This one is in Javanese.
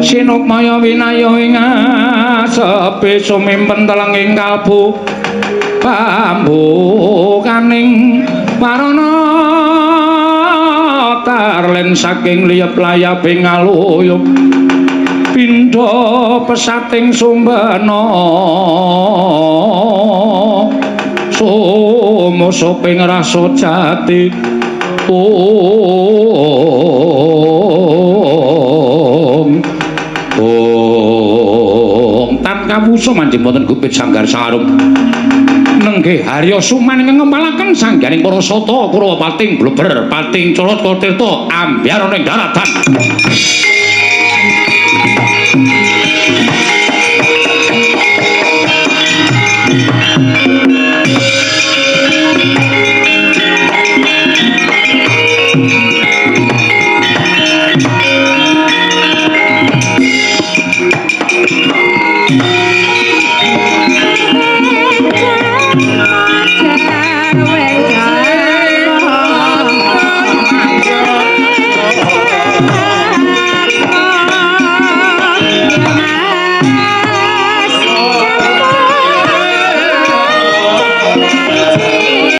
Sinukmaya winaya ing asepe sumimpen telenging kalbu pambukaning warana tarlen saking liyep layaping aluyup pindha pesating sumbana sumusuping rasa jati. Om Om tan kawusa manjing wonten gupit sanggar sarum nenggih Harya Suman ingkang ngempalaken sangganing para sata Kurawa pating bleber pating colot tirta ambyar ana ing daratan. Jarwe.